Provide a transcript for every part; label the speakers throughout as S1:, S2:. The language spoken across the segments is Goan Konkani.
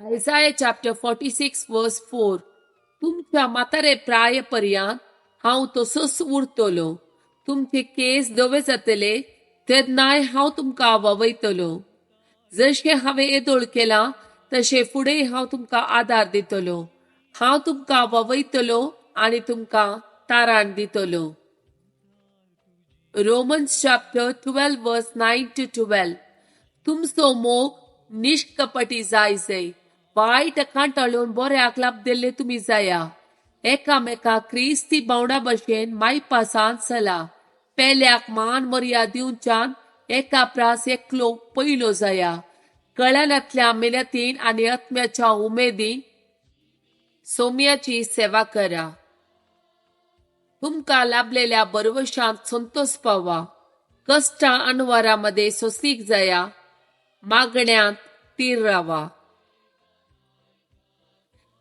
S1: Isaiah chapter 46 verse 4. तुमच्या म्हातारे प्राय पर्यंत हांव तसोच उरतलो. तुमचे केस धवे जातले तेन्नाय हांव तुमकां वावयतलो. जशें हांवें येदोळ केलां तशें फुडें हांव तुमकां आदार दितलो. हांव तुमकां वावयतलो आनी तुमकां ताराण दितलो. Romans chapter 12 verse 9 to 12. तुमचो मोग निष्कपटी जाय जय. वायट कांटाळून बऱ्याक लाभ दिल्ले तुमी जाया. एकामेका क्रिस्ती भावंडा भशेन मायपासान चला. पेल्याक मान मर्याद दिवच्यान एका प्रास एकलो पयलो जाया. कळ्यानांतल्या मेहनतीन आनी आत्म्याच्या उमेदीन सोम्याची सेवा करा. तुमकां लाभलेल्या बरवशांत संतोष पावा. कश्टां अनवारा मदें सोंसीक जाया. मागण्यांत तीर रावा.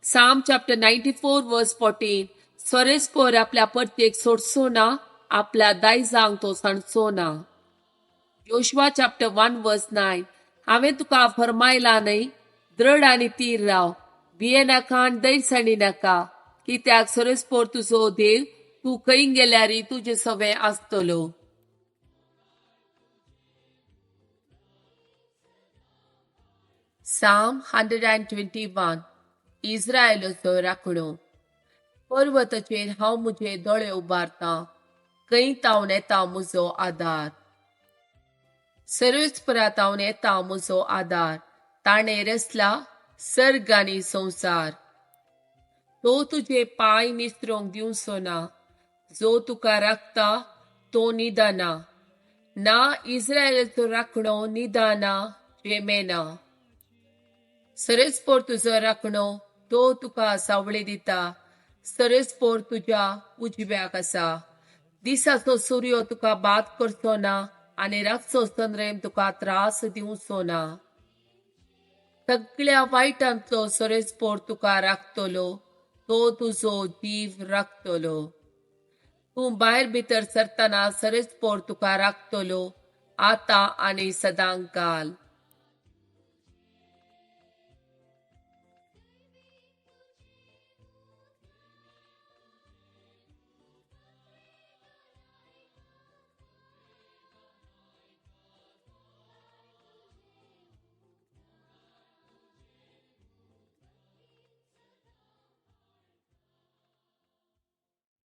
S1: Psalm chapter 94 verse 14. सोरेस्पोर आपल्या परतेक सोडचो ना, आपल्या दायजांक तो सांडचो ना. Joshua chapter 1 verse 9. हांवें तुका फरमायला न्हय, दृढ आनी तीर राव, भियेनाका आनी दैरसाणी नाका, कित्याक सोरेस्पोर तुजो देव तूं खंय गेल्यार तुजे सवें आसतलो. Psalm 121. इस्रायलाचो राखणो. पर्वताचेर हांव म्हजे दोळे उबारतां, खंय तावन येता म्हजो आदार. सर्वेस्परा तावन येता म्हजो आदार. ताणें रचला सर्ग आनी संवसार. तो तुजे पांय निसरोंक दिवचो ना. जो तुका राखता तो न्हिदना. ना इस्रायलाचो राखणो न्हिदना झेमेना. सर्वेस्पोर तुजो राखणो, तो तुका सावळी दिता. सर्वेस्पोर तुज्या उजव्याक आसा. दिसाचो सूर्य तुका बाद करचो ना आनी रातचो चंद्रेम तुका त्रास दिवचो ना. सगळ्या वायटांतलो सर्वेस्पोर तुका राखतलो, तो तुजो जीव राखतलो. तूं भायर भितर सरतना सर्वेस्पोर तुका राखतलो, आतां आनी सदांकाल.